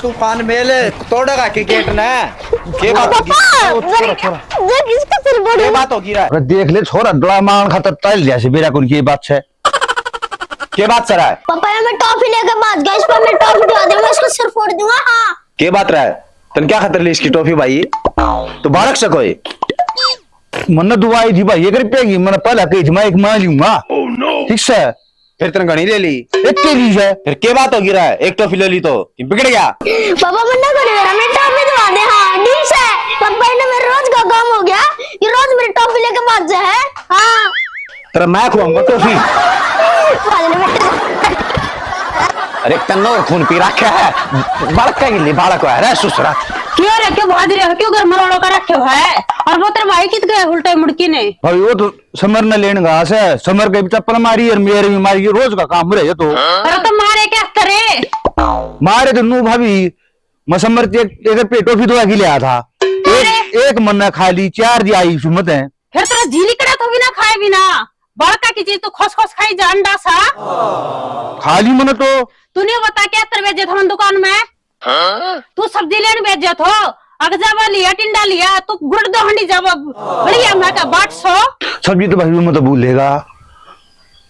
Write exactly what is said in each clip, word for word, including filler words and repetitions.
तूफान मेले तोड़ेगा के गेट ने? के बात होगी? पापा, छोरा, छोरा। देख, इसका सिर बड़ा। के बात होगी रे? अरे देख ले छोरा, डला मारन खातर तल लिया से बेरा कौन की बात है? के बात सर है? पापा, ये मैं टॉफी लेके भाग गया, इस पर मैं टॉफी दिवा दूंगा, इसको सिर फोड़ दूंगा। हाँ। के बात रहा है? तन क्या खातर ली इसकी टॉफी भाई? तो बालक से कोई मन्ने दुआ आई थी भाई, एक रुपया की, मैंने पहला कही थी, मैं एक मैं लूंगा। Oh no! ठीक से? फिर तने घणी ले ली। एक के ली है। फिर के बात होगी रहा है? एक टॉफी ले ली तो कि बिगड़ गया? पापा, मन्ने को नहीं मेरा, मेरी टॉफी दिवा दे। हाँ, ठीक से। पापा, इन्हें मेरे रोज का काम हो गया, ये रोज मेरी टॉफी लेके भाग जा है। हाँ। तेरा मैं खुआऊंगा टॉफी। भाग ले बेटे। अरे तन्नो खून पी रखा है, बालक के लिए बालक है रे सुसरा। क्यों रे, क्यों भाज रहे हो, क्यों घर मरोड़ो कर रखे हो है? और वो तेरे भाई कित गए उल्टे मुड़की ने? भाई वो तो समर ने लेने गया से, समर के भी चप्पल मारी और मेरे भी मारी, रोज का काम रहे ये तो। अरे तो मारे क्या करे? मारे तो नू भाभी, मैं समर एक, एक पेटो भी दवा की लिया था। एक, अरे। एक मन्ना खा ली, चार दी आई सुमत है। फिर तेरा जी निकला तो भी ना खाए भी ना। बड़का की चीज तो खोस खोस खाई जा अंडा सा। खा ली मने तो। तूने बता क्या तेरे भेजे था मन दुकान में? तू सब्जी लेने भेजे थो, अगजावा लिया, टिंडा लिया, तू गुड़ दो हंडी जावा। बढ़िया मैं का बाट सो। सब्जी तो भाभी मैं तो भूलेगा,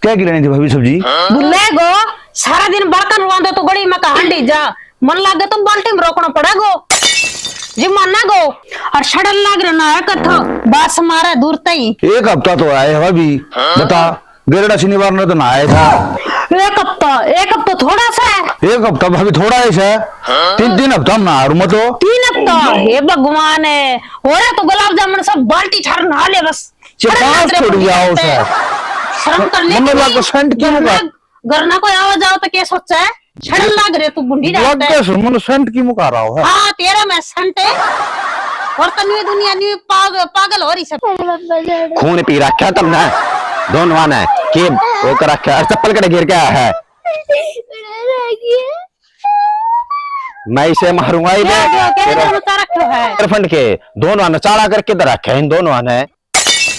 क्या की लेनी थी भाभी सब्जी? भूलेगो, सारा दिन बर्तन रुआंदो तो गली में का हंडी जा। मन लागे तुम बाल्टी में रोकना पड़ेगो, जी माना गो। और सड़न लाग रहा ना है कथा, बस मारा दूर तई। एक हफ्ता तो आए है भाभी, बता। गेरड़ा शनिवार ने तो नहाया था। एक हफ्ता, एक हफ्ता थोड़ा सा है। एक हफ्ता भाभी थोड़ा ही सा। तीन, तीन हफ्ता हम नहा रू मैं तो। तीन हफ्ता, हे भगवान है। हो रहा तो गुलाब जामुन सब बाल्टी छार नहा ले बस। ये अरे पास नाच रे थोड़ी बुढ़ी आओ औरत है। सा। शर्म कर ले मम्मी तू। लाग को सेंट क्यों घर ना, होगा? घर ना कोई आओ जाओ तो क्या सोचा है? छड़न लाग रहे तू बुंडी लग डालता है। गया सुमन, सेंट की मुका रहा हो है। हाँ, तेरा मैं सेंट है। और तन्वी दुनिया न्यू पाग-, पागल हो रही सब। खून पी रखा तुमने दोनों ने। के वो कर रखा है, चप्पल कड़े गिर गया है। मैं इसे मारूंगा ही क्या, नहीं। क्या, क्या तेरा मचा रखो है? फंड के दोनों ने चाला करके इधर रखे हैं इन दोनों ने।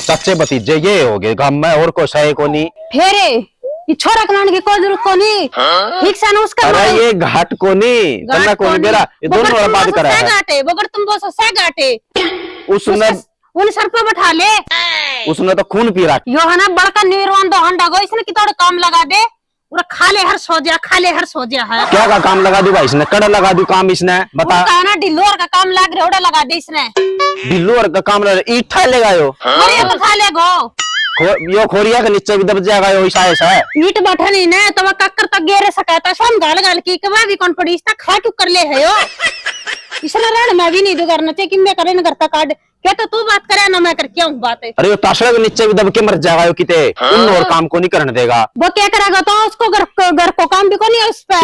चाचे भतीजे ये हो गए गाम में, और कोई सही कोनी। फेरे, ये छोरा कनान की कोई जरूरत कोनी। ठीक से ना उसका अरे मारो। ये घाट कोनी, घाट करना कोनी कोनी। बेरा, ये दोनों बगर वाला तुम बात बोसो करा सह है। घाटे, बगर तुम बोसो सह घाटे। उसने उसका, उन सर पे बैठा ले। उसने तो खून पी रखा। यो है ना बड़का नीरवान दो हंडा गो, इसने कितोड़ काम लगा दे। और खा ले हर सो जा, खा ले हर सो जा है। क्या का काम लगा दूं भाई इसने? कड़ा लगा दूं काम इसने? बता। उनका है ना ढिल्लो और का काम लाग रहा, उड़ा लगा दे इसने। ढिल्लो और का काम लगा, ईठा ले गयो। अरे तो खा ले गो। खो-, यो खोरिया के नीचे भी दब जाएगा यो, ऐसा, ऐसा है। ईट बैठा नहीं ना, तो वह कक्कर तक गेरे सकाता, सोन गाल गाल की, कवा भी कौन पड़ी, इसका खा क्यों कर ले है यो? इसने रहन मैं भी नहीं दो करना चाहिए, कि मैं करे ना करता काट। क्या तो तू बात करे ना, मैं करके आऊं बात। अरे, यो तासड़ा के नीचे भी दब के मर जाएगा यो किते। हाँ। उन और काम को नहीं करने देगा। वो क्या करेगा तो उसको घर को, घर को काम भी को नहीं है उस पे।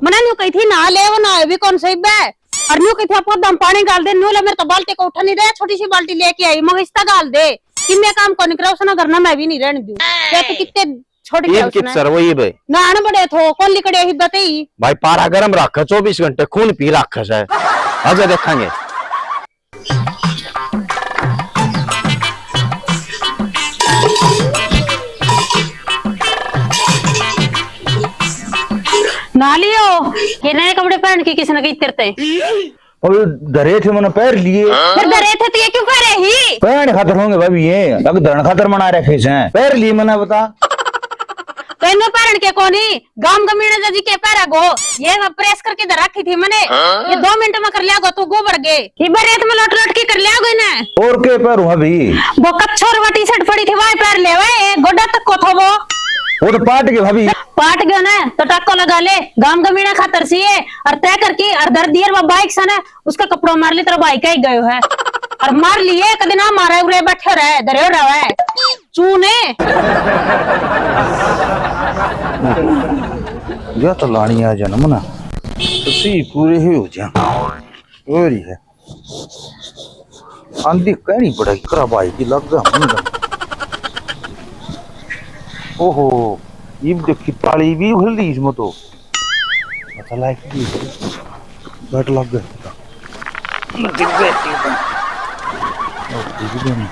मना न्यू कही थी ना ले, वो ना भी कौन सही बे। और न्यू कही थी आपको दम पानी डाल दे, न्यू ले मेरे तो बाल्टी को उठा नहीं दे, छोटी सी बाल्टी लेके आई, मगर इसका डाल दे। कि मैं काम को नहीं करा, उसने घर ना मैं भी नहीं रहने दूं। क्या तो कितने छोड़ के ये उसने। कित सर वो ये बे? ना आने बड़े थो, कौन लिकड़े ही बताई। भाई पारा गरम रख, चौबीस घंटे खून पी रख सर। आजा देखेंगे। ना लियो, ये नए कपड़े पहन के किसने कही तेरे ते? अबे धरे थे, मैंने पहन लिए। फिर धरे थे तो ये क्यों पहरे ही? पहन खातर होंगे भाभी, ये अगर धरण खातर मना रखे से पहन लिए मैंने, बता। तो इन्हों पहन के कोनी, गांव गमीणे जी के पैरा गो, ये मैं प्रेस करके धर रखी थी मैंने। हाँ? ये दो मिनट में कर लिया गो, तू गोबर गे। ये रेत में लोट लोट के कर लिया गो इन्हें। और के पैर हुआ भी? वो कच्छा और वो टी-शर्ट पड़ी थी, वही पैर ले, वही गोडा तक को था वो। वो तो पाट गए भाभी। पाट गयो ना, तो टाको लगा ले, गांव गमीणा खातर सी है, और तय करके, और धर दिए वो बाइक से ना, उसका कपड़ा मार ले, तेरा भाई कहीं गयो है। और मार लिए, कदे ना मारा, उरे बैठे रहे, धरे रहे। चूने। या तो लानी आ जन्म ना, तो सी पूरे ही हो जा। हो रही है। आंधी कहनी पड़ेगी, करा भाई की लग गया मन। ओहो, इब देखी पाली भी उखल दी इसमें तो। पता लाग गई। बैठ लग गए। दिख गए, दिख गए। दिख गए नहीं।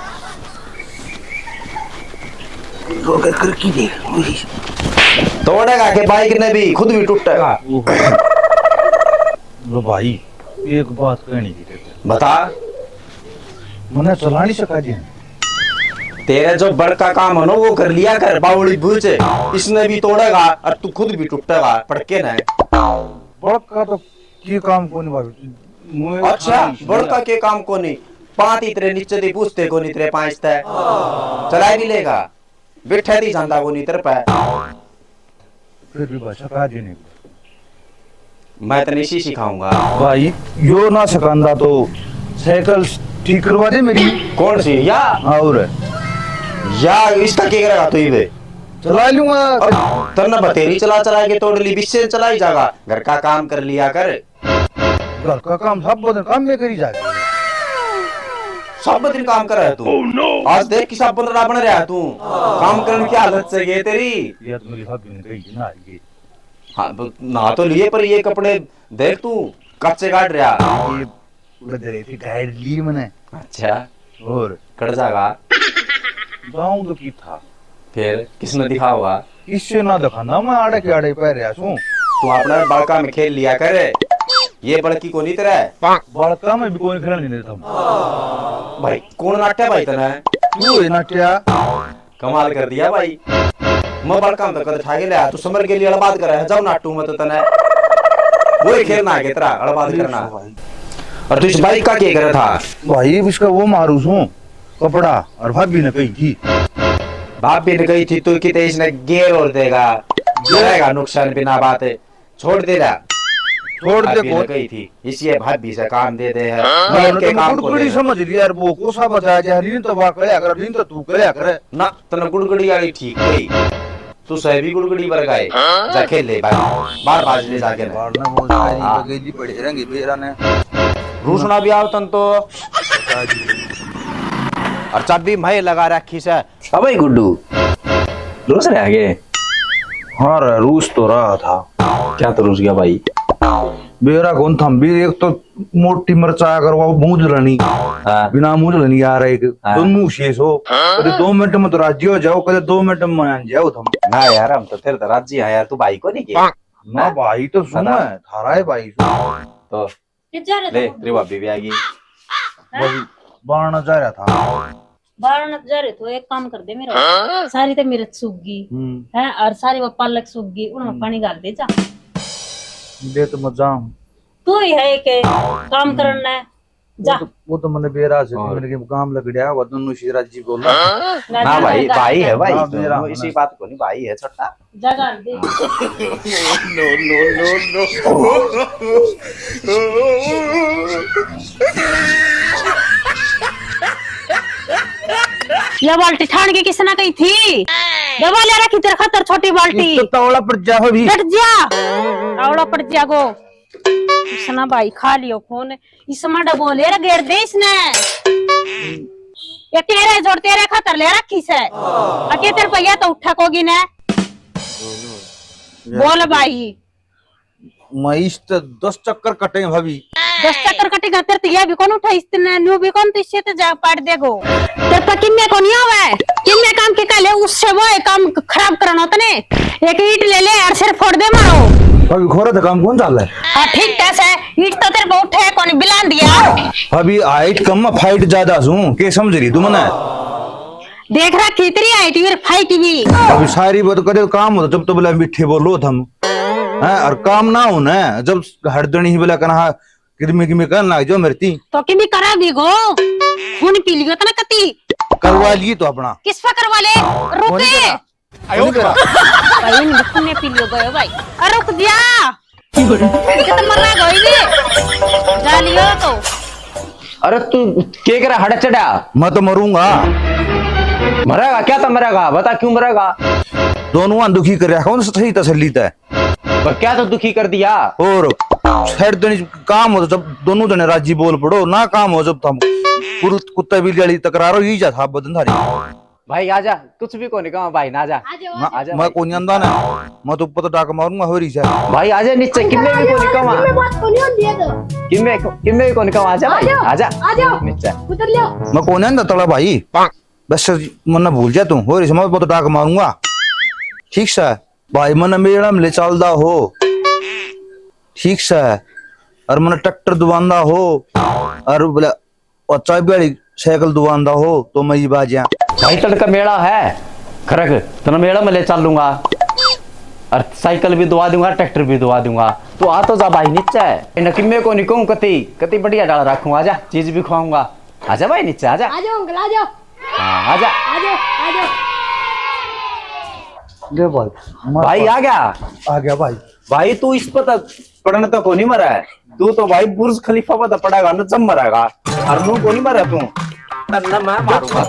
तो अगर कर की दे, वही। तोड़ेगा के बाइक ने भी, खुद भी टूटेगा। लो भाई, एक बात कहनी थी तेरे से। बता। मने चलानी सिखा दी। तेरे जो बड़ का काम हो ना, वो कर लिया कर, बावली बूझ। इसने भी तोड़ेगा और तू खुद भी टूटेगा, पड़के ना। बड़ का तो की काम कोनी भाई। मैं अच्छा, खाली बड़ का के काम कोनी? पांत इतरे नीचे दी पूछते कोनी तेरे पांच तै। चला भी लेगा, बैठा दी जांदा कोनी तेरे पे। फिर भी भाई सिखा दी नहीं। मैं तने इसी सिखाऊंगा। भाई, यो ना सिखांदा तो साइकिल ठीक करवा दे मेरी। कौन सी? या? और? या, इसका क्या करेगा तू इबे? चला लूंगा। अब तन्ने बतेरी चला चला के तोड़ ली, बिस्से चला ही जागा। घर का काम कर लिया कर। घर का काम सब दिन काम में करी जाए। सब दिन काम करे है तू। Oh no! आज देख किसा बंदरा बन रहा है तू। काम करने की हालत से गए तेरी। ये तो मेरी भाभी ने कही ना ये। हाँ, ब-, नहा तो लिए, पर ये कपड़े देख तू, कच्चे काट रहा। ये उड़े दे रही थी, गाइड ली मैंने। अच्छा। और? कट जागा। गाँव तो की था। फिर किसने दिखा होगा? इससे ना दिखाना, मैं आड़े के आड़े पै रहा सूं। तू अपना बड़का में खेल लिया कर, ये बड़की को नहीं तेरा है। बड़का में भी कोई खेल नहीं देता। भाई, कौन नाट्या भाई तने? तू है नाट्या। कमाल कर दिया भाई। मैं बड़का में तो कद ठा के लिया, तू समर के लिए अलबाद करे है, जाओ नाटू में तो तने। वो ही खेलना है तेरा, अलबाद करना। और तू इस बाइक का क्या करे था? भाई, इसका वो मारू सूं। कपड़ा और भाभी ने कही थी। भाभी ने कही थी, तू किते इसने गेर और देगा, करेगा नुकसान बिना बात। छोड़ दे रहा। छोड़ दे भाभी ने को। कही थी, इसी है भाभी से काम दे दे है। हाँ, मर्द के तो काम को गुड़गुड़ी दे। समझ लिया यार, वो कोसा बजा जा, नहीं तो वा करया कर, नहीं तो तू करया कर। ना, तने गुड़गुड़ी वाली ठीक गई। तू सही भी गुड़गुड़ी वर्गा है। जा खेल ले बाहर, बाहर बाज ले जाके ना। बाहर ना बोल, सारी हाँ। बगेली पड़े रंगे बेरा ने। रूसना भी आओ तन तो। और चाबी मैं लगा रखी से। अबे गुड्डू, रूस रहे आगे? हाँ रे, रूस तो रहा था। क्या तो रूस गया भाई? बेरा कौन था भी, एक तो मोटी मिर्चा अगर वो मूंज लेनी, हाँ। बिना मूंज लेनी यार, एक हाँ। दोनों शेष हो। कदे दो मिनट में तो राजी हो जाओ, कदे दो मिनट में मान जाओ तुम। ना यार, हम तो तेरे तो राजी हैं यार, तू भाई को नहीं के? ना भाई तो सुन, थारा है भाई। तो ले, तेरी भाभी भी आ गई। भाई, बारना जा रहा था। बारना जा रहे तो एक काम कर दे मेरा। हाँ? सारी तो मिर्च सूख गई हम्म। है और सारी वो पालक सूख गई, उनमें हम्म। पानी डाल दे जा। दे तो मत जा। तू ही है के काम हम्म। करना है, जा। वो तो, वो तो मैंने बेरा से और? मैंने के काम लग गया, वो दोनों सी राजी बोला। ना, ना ना, भाई, ना, भाई ना। है भाई, ना, दोनों मेरा इसी होना। बात को नहीं, भाई है छोटा। जगह दे। No, no, no, no। या बाल्टी ठाण के किसने कही थी? दबा ले रखी तेरे खातर छोटी बाल्टी। इस तो तावड़ा पड़ जा हो भी। डट जा। तावड़ा पड़ जा गो। इसना भाई खा लियो फोन। इस माडा बोले रे, घेर दे इसने। ये तेरे जोड़ तेरे खातर ले रखी से। अके तेरे भैया तो उठा कोगी ने। बोल भाई। मैं इस ते दस चक्कर कटेंगे भाभी। दस चक्कर कटेगा, तेरे तो ये भी कौन उठा, इसने न्यू भी कौन तो इससे तो जा पाड़ देगो। तेरे तो किन्ने को नहीं आवे, किन्ने काम के काले उससे वो है काम खराब करना तने। एक ईंट ले ले और सिर फोड़ दे मारो। भाभी, खोरा तो काम कौन चाल है? हाँ, ठीक है से, ईंट तो तेरे को उठे कौन बिलान दिया। भाभी, हाइट कम, फाइट ज्यादा सूं, के समझ रही तू मने? देख रहा कितनी हाइट भी, फाइट भी। अभी सारी बात करे, काम हो तो जब तो बोला मीठे बोलो थम। हैं, और काम ना हो ना, जब हर दिन ही बोला कहना, हाँ, किदमी किमी कहना लग जाओ मेरे ती। तो किमी करा भी गो, खून पी लियो तना कती। करवा लिए तो अपना। किस पे करवा ले? वो नहीं रुके। करा। वो नहीं करा। भाई, इनके खून पी लियो गयो भाई। अरे रुक जा। ये तो मरा गई भी। जा लियो तो। अरे तू के करा हट चढ़ा? मैं तो मरूंगा। मरेगा? क्या तो मरेगा? बता क्यों मरेगा? दोनों दुखी कर रहा, कौन सा सही तसल्ली तै? पर क्या तो दुखी कर दिया? और हर दिन काम हो तो जब दोनों जने राजी बोल पड़ो, ना काम हो जब तुम कुल-, कुत्ते बिल्ली वाली तकरार हो, यही जा था बदन थारी। भाई आजा, कुछ भी कोनी कहा भाई, ना जा। आ जाओ, ना, आ जाओ। मैं कोनी आंदा ना, मैं तो ऊपर तो डाक मारूंगा होरी से। भाई आजा नीचे, किन्ने भी कोनी कहा। मैं बात कोनी होंदी है तो। किन्ने को-, किन्ने भी कोनी कहा, आजा भाई, आजा। आजा। आ जाओ। नीचे। उतर लियो। मैं कोनी आंदा तला भाई। बस मन्ने भूल जा तू, होरी से मैं तो डाक मारूंगा। ठीक से। भाई, मन्ने मेला में ले चलदा हो। ठीक से। और मने ट्रैक्टर दुआंदा हो, और बोले, और चाबी वाली साइकिल दुआंदा हो, तो मैं इब आ जा। भाई, तड़का मेला है खरक, तने मेला में ले चलूंगा, और साइकिल भी दुआ दूंगा, ट्रैक्टर भी दुआ दूंगा। तू आ तो जा भाई नीचे, न किम्मे को नहीं कहूँ, कति कति बढ़िया डाल रखूंगा। आजा, चीज भी खुआऊंगा। आजा भाई नीचे, आजा। आ जाओ अंकल, आ जाओ। हाँ, आजा। आ जाओ, आ जाओ। ले भाई, हमारे भाई पास आ गया। आ गया भाई। भाई, तू इस पर तक पढ़ने तक को नहीं मरा है, तू तो भाई बुर्ज खलीफा पर तो पड़ेगा ना, जब मरेगा। और नू को नहीं मरा तू, तन्ने मैं मारूंगा।